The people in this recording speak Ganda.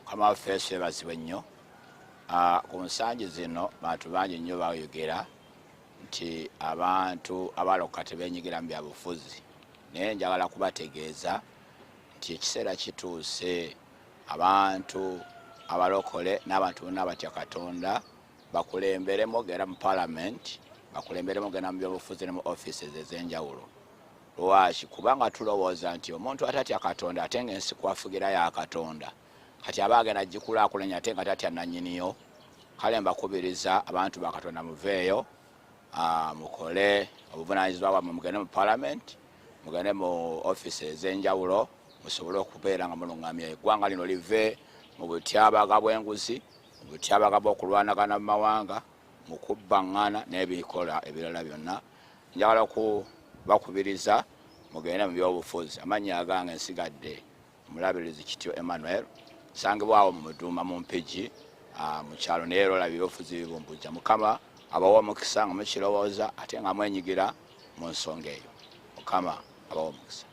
Mukama waffe Yesu yebazibwe nnyo. Ku nsangi zino bantu bangi nnyo bayogera nti abantu abalokoka tebenyigira mu byabufuzi, naye njagala kubategeeza nti ekiseera kituuse abantu abalokole n'abantu bonna abatya Katonda bakulemberemu ogenda mu parliament, bakulemberemu ogenda mu byobufuzi ne mu offices ez'enjawulo. Lwaki? Kubanga tulowooza nti omuntu atatya Katonda ate ng'ensi kwafugira ya Katonda, kati aba agenda gikulaakulanya ate nga tatya nannyiniyo. Kale mbakubiriza abantu ba Katonda muveeyo, mukole obuvunaanyizibwa bwammwe, mugende mu parliament, mugende mu office ez'enjawulo, musobole okubeera nga mulungamya eggwanga lino live mu butyabaga bw'enguzi, mu butyabaga bw'okulwanagana mu mawanga, mu kubbaŋŋana n'ebikola ebirala byonna. Njagala kubakubiriza mugende mu byobufuzi. Amannya agange nsigadde Omulabirizi Kityo Emmanuel, nsangibwawo mu Muduuma mu Mpigi, mu kyalo, naye era olaba ebyobufuzi bibumbujja. Mukama abawa omukisa nga mukirowooza ate nga mwenyigira mu nsonga eyo. Mukama abawa omukisa.